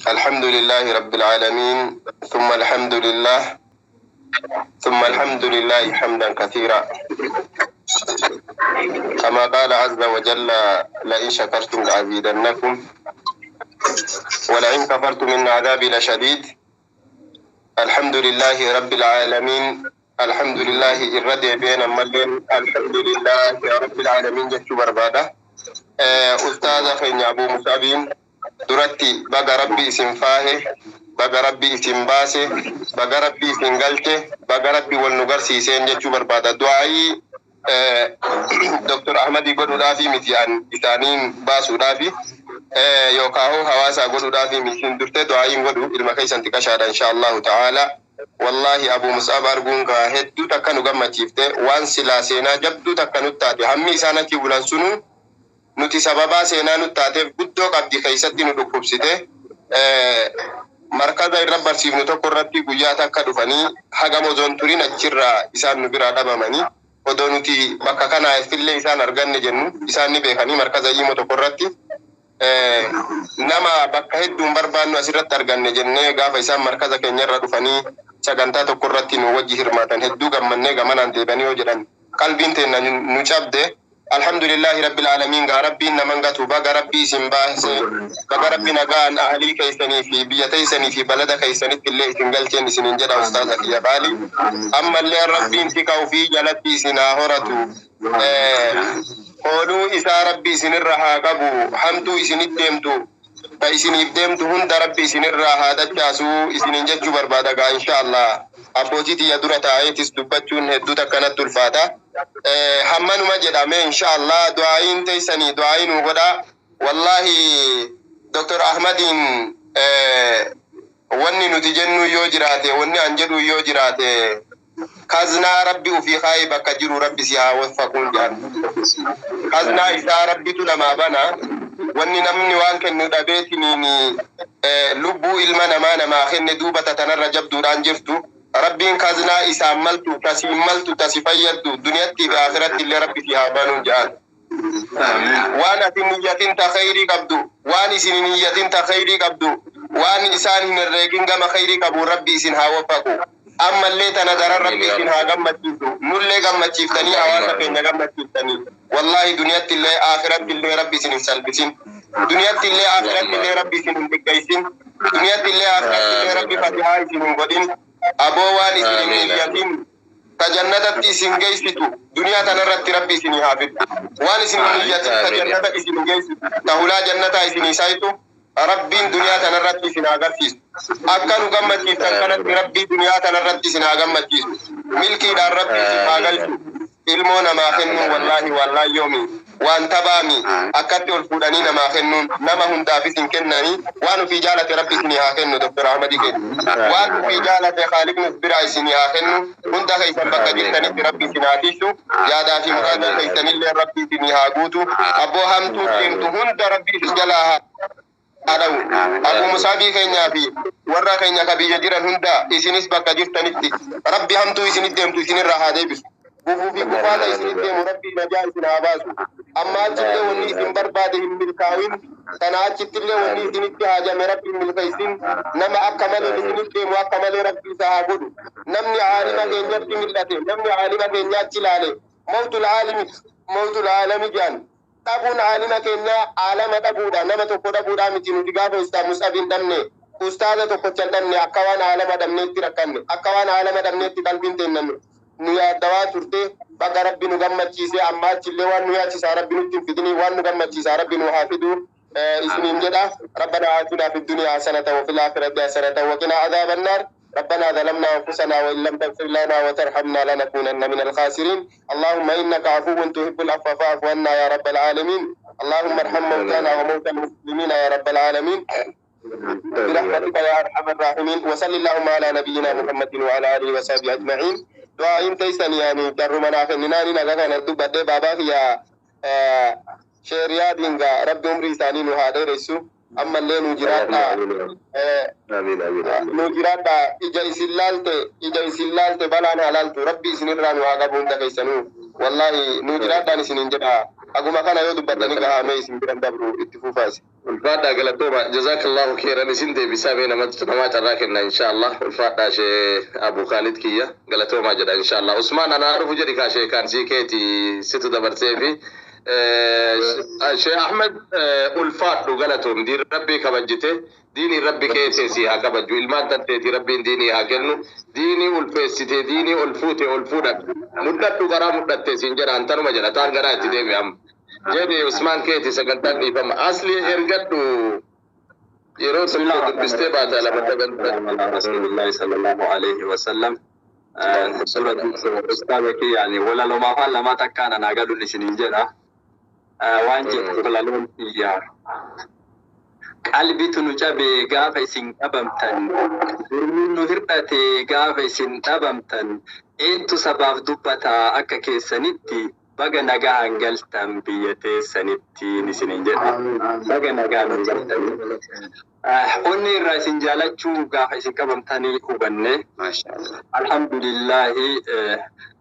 الحمد لله رب العالمين، ثم الحمد لله، ثم الحمد لله حمدا كثيرا، كما قال عز وجل: لئن شكرتم لأزيدنكم ولئن كفرتم إن عذابي لشديد. الحمد لله رب العالمين، الحمد لله الردي بين ملين، الحمد لله رب العالمين jechuu barbaada. Ustaaza keenya Abuu Musabiin duratti baga Rabbi isin faahe, baga Rabbi isin baase, baga Rabbi isin galche, baga Rabbi wal nu garsiiseen jechuu barbaada. Du'aayii Dr. Ahmadii godhuudhaafi miti, an isaaniin baasuudhaafi yookaan hawaasaa godhuudhaafi miti. Durtee du'aayiin godhu ilma keessan xiqqashaadha insha Allahu ta'ala. Wallahi Abu Mus'ab arguun gaa hedduu takka nu gammachiifte. Waan silaa seenaa jabduu takka nu taate. Hammi isaan achi bulan sunuu nuti sababaa seenaa nu taateef guddoo qabdi keessatti nu dhukkubsite. Markaza irra barsiifnu tokko irratti guyyaa takka dhufanii hagam ozoon turin achirraa isaan nu biraa dhabamanii, odoo nuti bakka kanaa illee isaan arganne jennu isaan ni beekanii. Markaza himo tokko irratti nama bakka hedduun barbaannu asirratti arganne jennee, gaafa isaan markaza keenya irra dhufanii sagantaa tokko irratti nu wajji hirmaatan hedduu gammannee, gamanaan deebanii yoo jedhan qalbiin teenna nu cabde. Alhamdulillahi rabbil aalamiin. Gaa Rabbiin naman gatu. Baga Rabbii isin baase, baga Rabbi nagaan ahlii keessanii fi biyya teessanii fi balada keessanitti illee isin galcheen isinin jedha. Ustaaza kiyya qaali, ammallee Rabbiin tika ofii jalatti isin haa horatu, kooluu isaa Rabbi isinirra haa qabu, hamtuu isinit deemtu ta isiniif deemtu hunda Rabbi isinirraa haa dachaasuu isinin jechuu barbaada. Gaa insha Allah abbootii tiyya dura taa'eetis dubbachuun hedduu takkanatti ulfaata. Hammanuma jedhame. Insha Allah du'aayiin teessanii du'aayii nuu godha. Wallahi Dr. Ahmadiin wanni nuti jennu yoo jiraate, wanni an jedhu yoo jiraate, kaznaa Rabbi ufii kaayee bakka jiru Rabbi si haa waffaquun jedhan. Kaznaa isaa Rabbitu namaa bana. Wanni namni waan kennu dhabeetiniin lubbuu ilma namaa namaa kenne duuba tanarra jabduudhaan jirtu. Rabbiin kaznaa isaan maltu, tasiin maltu, tasi fayyaddu duniyatti fi akhiratti illee Rabbi si haa banuun jedhan. Waan ati niyyatin ta khayrii qabdu, waan isin hin niyyatin ta khayrii qabdu, waan isaan hin herreegin gama khayrii qabu Rabbi isin haa waffaqu. Ammallee tana daran Rabbi isin haa gammachiisu. Nullee gammachiiftanii, hawaasa keenya gammachiiftanii. Wallahi duniyatti illee akhiratti illee Rabbi isin hin salphisin. Duniyatti illee akhiratti illee Rabbi isin hin xiqqeessin. Duniyatti illee akhiratti illee Rabbi fatihaa isin hin godhin. Aboo, waan isin hin niyyatin ta jannatatti isin geessitu duniyaa tanarratti Rabbi isinii haa fidu. Waan isin hin niyyatin ta jannata isin geessitu, ta hulaa jannataa isinii saayitu Rabbiin duniyaa tanarratti isin haa agarsiisu. Akka nu gammachiiftan kanatti Rabbii duniyaa tanarratti isin haa gammachiisu. Milkiidhaan Rabbi isin haa galchu. Ilmoo namaa kennuun wallaahi wallaahi yoomi waan tabaami. Akkatti ol fuudhanii namaa kennuun nama hundaafis hin kennanii. Waan ofii jaalate Rabbi isinii haa kennu. Dr. Ahmadi kennu, waan ofii jaalate Khaaliqni of biraa isinii haa kennu. Hunda keessan bakka jirtanitti Rabbi isin haa tiisu, yaadaa fi muraada keessanillee Rabbi isinii haa guutu. Abboo, hamtuu deemtu hunda Rabbi isin jalaa haa dha'u. Abu Musaabii keenyaa fi warra keenya ka biyya jiran hunda, isinis bakka jirtanitti Rabbi hamtuu isinit deemtu isinirraa haa deebisu. Gufuu fi gufaata isinit deemu Rabbi najaa isin haa baasu. Amma achillee wanni isin barbaade hin milkaa'in. Kana achittillee wanni isinitti haajame Rabbi hin milkeessin. Nama akka malee isinit deemu akka malee Rabbi isa haa godhu. Namni aalima keenyatti mil'ate, namni aalima keenyaatti ilaale, mawtul aalimi mawtul aalami jedhan. Dhabuun aalima keenyaa aalama dhabuudha, nama tokko dhabuudha miti. Nuti gaafa Ustaaz Mus'ab hin dhabne, ustaaza tokkocha hin dhabne, akka waan aalama dhabneetti rakkanne, akka waan aalama dhabneetti qalbiin teenna nu yaaddawaa turte. Bakka Rabbi nu gammachiise, amma achillee waan nu yaachisaa Rabbi nutti hin fidini, waan nu gammachiisaa Rabbi nu haa fidu isiniin jedha. ربنا آتنا في الدنيا حسنة وفي الآخرة حسنة وقنا عذاب النار. ربنا ظلمنا أنفسنا وإن لم تغفر لنا وترحمنا لنكونن من الخاسرين. اللهم إنك عفو تحب العفو فاعف عنا يا رب العالمين. اللهم ارحم موتانا وموتى المسلمين يا رب العالمين برحمتك يا ارحم الراحمين. وصل اللهم على نبينا محمد وعلى اله وصحبه اجمعين. دعاء تيسن يعني جرمنا خنناني نغا dubbadhe. Baabaa kiyya sheeriyaadhiin Rabbi umrii isaanii nu haa dheeressu. Ammallee nu jiraadha, nu jiraadha. Ija isin laalte, ija isin laalte balaan haa laaltu. Rabbi isinirraa nu haa qabu hunda keessanuu. Wallaahi nu jiraadhaan isinin jedha. Aguma kana yoo dubbatanii gahamee isin biran dabru itti fufaasi. Ulfaadhaa, galatooma, jazakallahu khairan. Isin deebisaa mee namatti namaa carraa kenna inshallah. Ulfaadhaa shee Abu Khalid kiyya, galatoomaa jedha inshallah. Usmaan anaa dhufu jedhi kaa shee kaan sii keeti situ dabarsee fi Shee Ahmed, ulfaadhu, galatoom. Diin rabbii kabajjite, diinii rabbi keetee si haa kabajju, ilmaan tanteetii rabbiin diinii haa kennu. Diinii ulfeessite, diinii ol fuute, ol fuudhan mudhadhu, karaa mudhatte siin jedha. Antanuma jedha taan garaa itti deemi amma jedhi. Usmaan keeti sagantaan dhiifama asli ergadhu, yeroo tokko dubbistee baata lama sagantaa. Rasuulullahi sallallahu alaihi wasallam. Ustaaza kiyya, yani walaloo afaan lamaa takkaan anaa galuun isiniin jedha. Waan jettu walaloon kiyya. Qalbitu nu cabe gaafa isin qabamtan. Gurmuun nu hir'ate gaafa isin dhabamtan. Eentu sabaaf dubbata akka keessanitti? Baga nagaan galtan biyya teessanitti isiniin jedha. Baga nagaan nu galtanii. Onni irraa isin jaalachuu gaafa isin qabamtanii hubanne. Alhamdulillahi,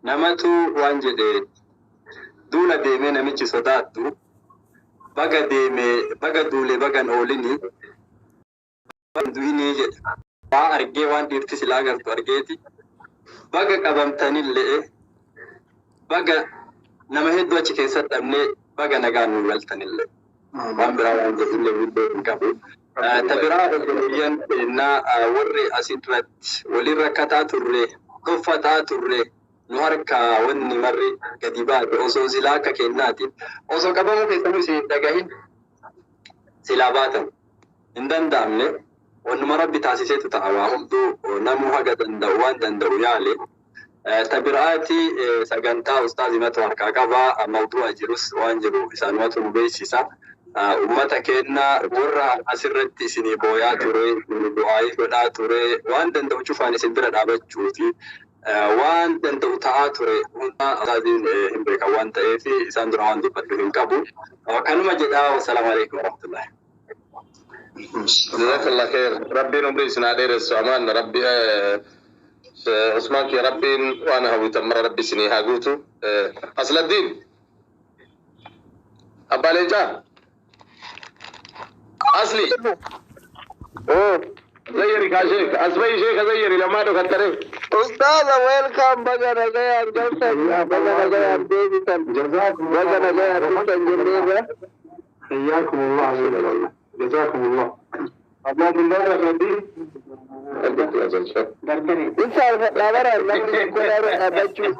namatu waan jedhe, duula deemee namichi sodaattu baga deeme, baga duule, bagan oolini du'inii jedhe. Waa argee, waan dhiirti silaa agartu argeeti. Baga qabamtanillee, baga nama hedduu achi keessatti dhabnee, baga nagaan nu galtanillee. Waan biraa waan jedhullee guddoo hin qabu. Ta biraa, obboleeyyan keennaa warri asirratti waliin rakkataa turre, tuffataa turre, nu harkaa wanni marri gadi baate osoo silaa akka kennaatiin osoo qabamuu keessanuu isin hin dhagahin silaa baatan hin danda'amne. Wannuma rabbi taasiseetu ta'a. Waa hunduu namuu haga danda'u waan danda'u yaale. Ta biraati, sagantaa ustaazi matu harkaa qabaa, mawdu'a jirus waan jiru isaanumatu nu beeksisa. Ummata keenya warra asirratti isinii booyaa ture, isinii du'aayii godhaa ture, waan danda'u cufaan isin bira dhaabachuufi waan danda'u ta'aa ture hunda ustaaziin hin beekan waan ta'eef isaan dura waan dubbadhu hin qabu. Kanuma jedhaa, wassalaamu alaikum warahmatullahi. Jazakallah khair. Rabbiin umrii isin haa dheeressu. Amaan rabbi Usmaan kee rabbiin waan hawwitan mara rabbi isinii haa guutu. Asladdiin. Abbaa Leencaa. Asli. Zayyari kaa sheek. Asbayi sheeka zayyari lamaa dhokattare. Ustaaza, welcome, baga nagayaan galtan, baga nagayaan deebitan, baga nagayaan dhuftan jenneerra. حياكم الله، جزاكم الله. الله بالله الرحيم. Isa alfadhaa bara namni tokko dhaaba dhaabbachuu.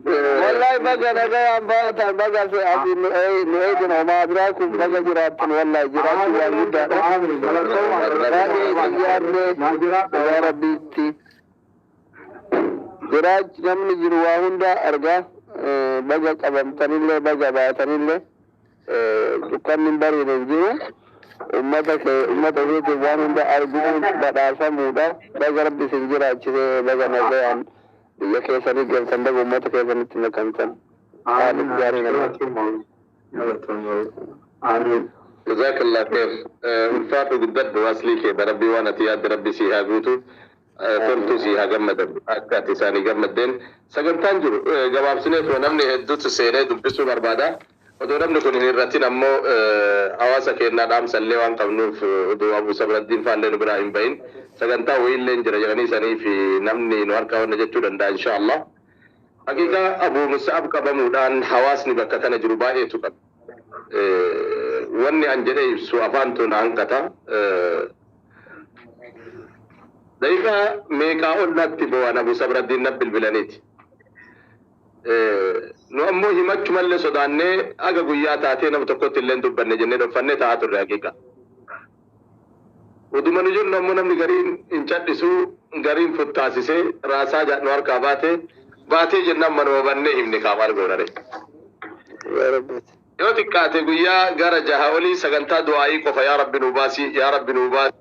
Wallahi baga nagayaan baatan, baga asii nu eegin homaa adraakum, baga jiraattan, wallahi jiraachuu waan guddaadha. Baay'ee isin yaadne yaa rabbiitti. Jiraach namni jiru waa hunda argaa, baga qabamtanillee baga baatanillee dukkanni hin bariine hin jiru. Ummata kee, ummata keetiif waan hunda arguun badhaafamuudha. Baga rabbi isin jiraachise, baga nagayaan biyya keessanii galtan, baga ummata keessanitti makamtan. Haala gaarii nama. آمين. Jazakallah khair. Ulfaadhu, guddadhu aslii kee, rabbii waan ati yaadde rabbi sii haa guutu. Toltu sii haa gammadan akka ati isaanii gammaddeen. Sagantaan jiru gabaabsinee tuma namni hedduutu seenee dubbisuu barbaada. Odoo namni kun hin hir'atin ammoo hawaasa keenyaa dhaamsallee waan qabnuuf, odoo Abu Sabraddiin faallee nu biraa hin bahin, sagantaa wayiillee jira jedhanii sanii fi namni nu harkaa wanna jechuu danda'a insha Allah. Haqiiqaa Abu Musa'ab qabamuudhaan hawaasni bakka kana jiru baay'eetu qaba. Wanni an jedhee ibsu afaan tun hanqata. Daqiiqaa meeqaa ol natti bo'an Abu Sabraddiin na bilbilaniiti. Nu ammoo himachumallee sodaannee aga guyyaa taatee nama tokkotti illee dubbanne jennee dhokfannee taa'aa turre haqiiqa. Uduma nu jennu ammoo namni gariin hin cadhisuu, gariin futtaasisee raasaa nu harkaa baatee baatee jennaan manuma bannee himne kaamaal goonare. Yaa rabbiiti. Yoo xiqqaate guyyaa gara jaha olii sagantaa du'aayii qofa, yaa rabbi nu baasi, yaa rabbi nu baasi.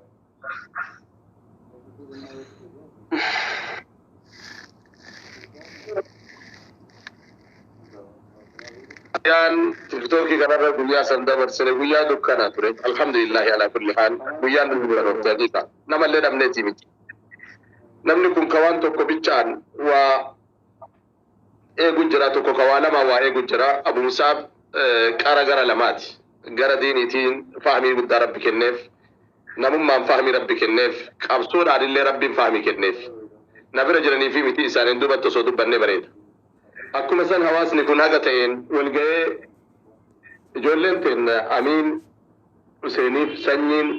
Guyyaan tiktookii kanarra guyyaa san dabarsine guyyaa dukkanaa ture. Alhamdulillahi ala kulli haal, guyyaan nu dukkanoo haqiiqa. Namallee dhabneeti miti. Namni kun ka waan tokko bichaan waa eegu jira, tokko ka waa lama waa eegu jira. Abu Musaab qara gara lamaati. Gara diiniitiin fahmii guddaa Rabbi kenneef, namummaan fahmii Rabbi kenneef, qabsoodhaan illee Rabbiin fahmii kenneef. Na bira jiranii fi miti isaaniin duubatti osoo dubbannee bareeda. Akkuma san hawaasni kun haga ta'een wal ga'ee ijoolleen teenna Amiin Huseeniif sanyiin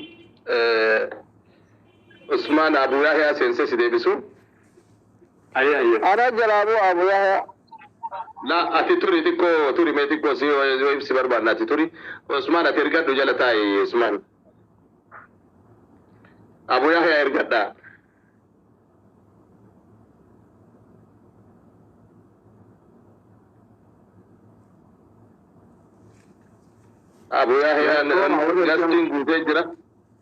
Usmaan Abu Yahyaa seensee si deebisu. Ayya ayya. Ana jalaa bu'aa Abu Yahya. La, ati turi xiqqoo, turi mee xiqqoo, si yoo ibsi barbaanna ati turi. Usmaan, ati ergadhu, jala taa'i Usmaan. Abu Yahyaa ergadhaa. Abu Yahyaan gastiin guutee jira.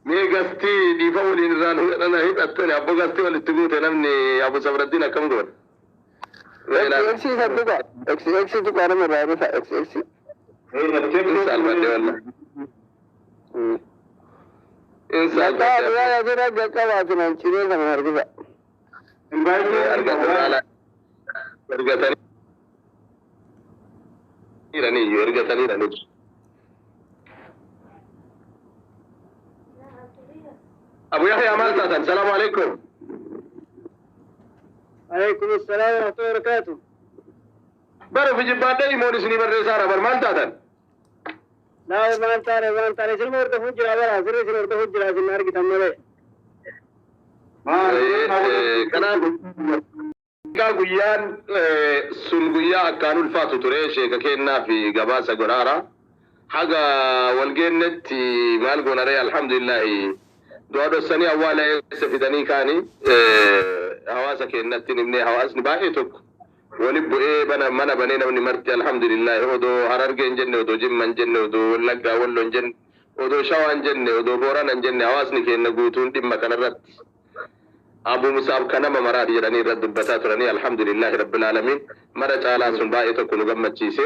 Mee gastii dhiifa waliin irraan hidhana hidhattani abbo gastii walitti guute namni Abu Sabraddiin akkam goone? X san tuqa. X X tuqa, nama irraa dhufa X X. Insaalfadhe wallah. Maqaa Abu Insaalfadhe. Yahya bira qaqqabaatu nan ciree kana harkisa. Argatanii jiranii ergatanii jiranii. Abu Yahya, maal taatan? Salaamu alaikum. عليكم السلام ورحمة الله وبركاته. Bara fi jibbaadhee imoon isinii barreessaadha bar, maal taatan? Laa, maal taane, maal taane, isin hordofuu jira bara, sirri isin hordofuu jira, isin argitan malee. Kanaaf egaa guyyaan sun guyyaa akkaan ulfaatu ture, sheeka kennaa fi gabaasa godhaara. Haga walgeennetti maal goonaree, alhamdulillahi, du'a dhossanii awwaala eessa fidanii kaanii hawaasa kennatti himnee, hawaasni baay'ee tokko wali bu'ee bana mana banee, namni marti alhamdulillahi, odoo Harargee hin jenne, odoo Jimma hin jenne, odoo Wallaggaa Walloo hin jenne, odoo Shawaa hin jenne, odoo Boorana hin jenne, hawaasni keenya guutuun dhimma kanarratti Abu Musaab kan nama maraati jedhanii irratti dubbataa turanii, alhamdulillahi rabbil alamin, mara caalaa sun baay'ee tokko nu gammachiise.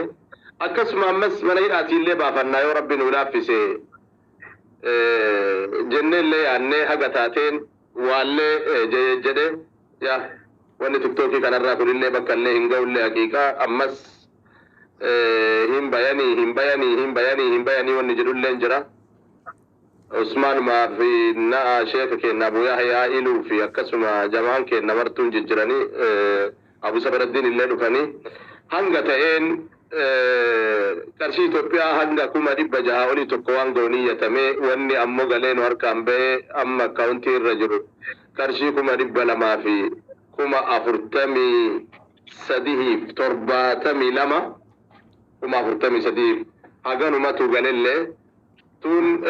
Akkasuma ammas mana hidhaatiillee baafannaa yoo Rabbi nu laaffise jennee illee yaannee, haga taateen waallee jedhe yaa wanni Tiktookii kanarraa kunillee bakka illee hin ga'ullee, haqiiqaa ammas hin bayanii, hin bayanii, hin bayanii, hin bayanii wanni jedhullee hin jira. Usmaan fi na sheeka keenya Abu Yahyaa Iluu fi akkasuma jamaan keenya martuun jijjiranii, Abu Sabaraddiin illee dhufanii, hanga ta'een qarshii Itoophiyaa hanga 600,000 olii tokko waan gooniyyatamee, wanni ammoo galee nu harkaan ba'ee amma akkaawuntii irra jiru qarshii 243,072, 43,000 haganumatu galellee. Tun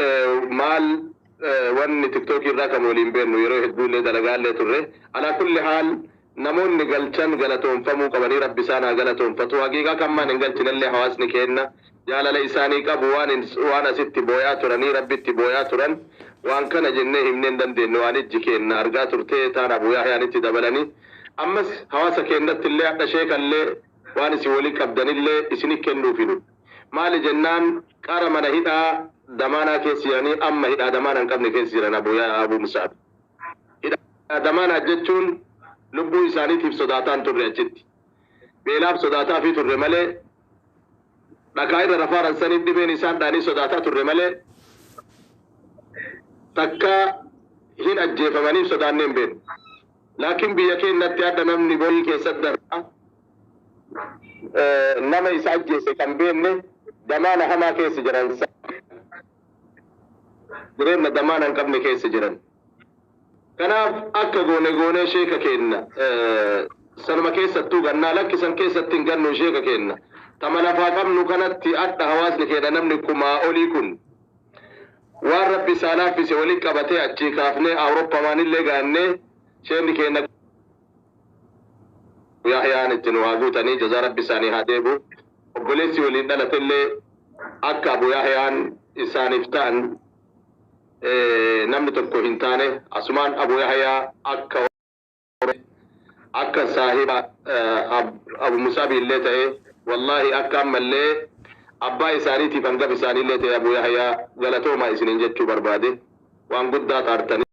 maal, wanni Tiktookii irraa kan waliin beennu yeroo hedduullee dalagaallee turre. Alaa kulli haal, namoonni galchan galatoonfamuu qabanii, Rabbi isaan haa galatoonfatu. Haqiiqaa kan maan hin galchinallee, hawaasni keenna jaalala isaanii qabu, waan asitti booyaa turanii, Rabbitti booyaa turan, waan kana jennee himnee hin dandeenyu, waan ijji keenna argaa turtee taan Abu Yahyaanitti dabalanii, ammas hawaasa keennatti illee hadha sheekallee waan isin walii qabdanillee isini kennuufinu. Maali jennaan, qara mana hidhaa damaanaa keessa jiranii, amma hidhaa damaanaa hin qabne keessa jiran Abu Musaab. Hidhaa damaanaa jechuun lubbuu isaaniitiif sodaataan turre achitti. Beelaaf sodaataa fi turre malee, dhakaa irra rafaaran saniif dhibeen isaan dhaanii sodaataa turre malee, takka hin ajjeefamaniif sodaannee hin beeknu. Laakiin biyya keenyatti hadha namni borii keessatti darba nama isa ajjeese kan beekne damaana hamaa keessa jiran, jireenya damaana hin qabne keessa jiran. Kanaaf akka goone goonee sheeka keenna sanuma keessattuu gannaa lakkisan keessatti hin gannu sheeka keenna. Tama lafaa qabnu kanatti adda hawaasni keenya namni kumaa olii kun waan Rabbi isaa laaffise waliin qabatee achii kaafnee Awurooppamaanillee gaannee, sheenni keenya Yahyaan itti nu haa guutanii, jazaa Rabbi isaanii haa deebu. Obboleessi waliin dhalatellee akka Abu Yahyaan isaaniif ta'an namni tokko hin taane, asumaan Abu Yahyaa akka saahiba Abu Musaabi illee ta'e, wallahi akka ammallee abbaa isaaniitiif hangafa isaaniillee ta'e, Abu Yahyaa galatoomaa isiniin jechuu barbaade, waan guddaa taartanii.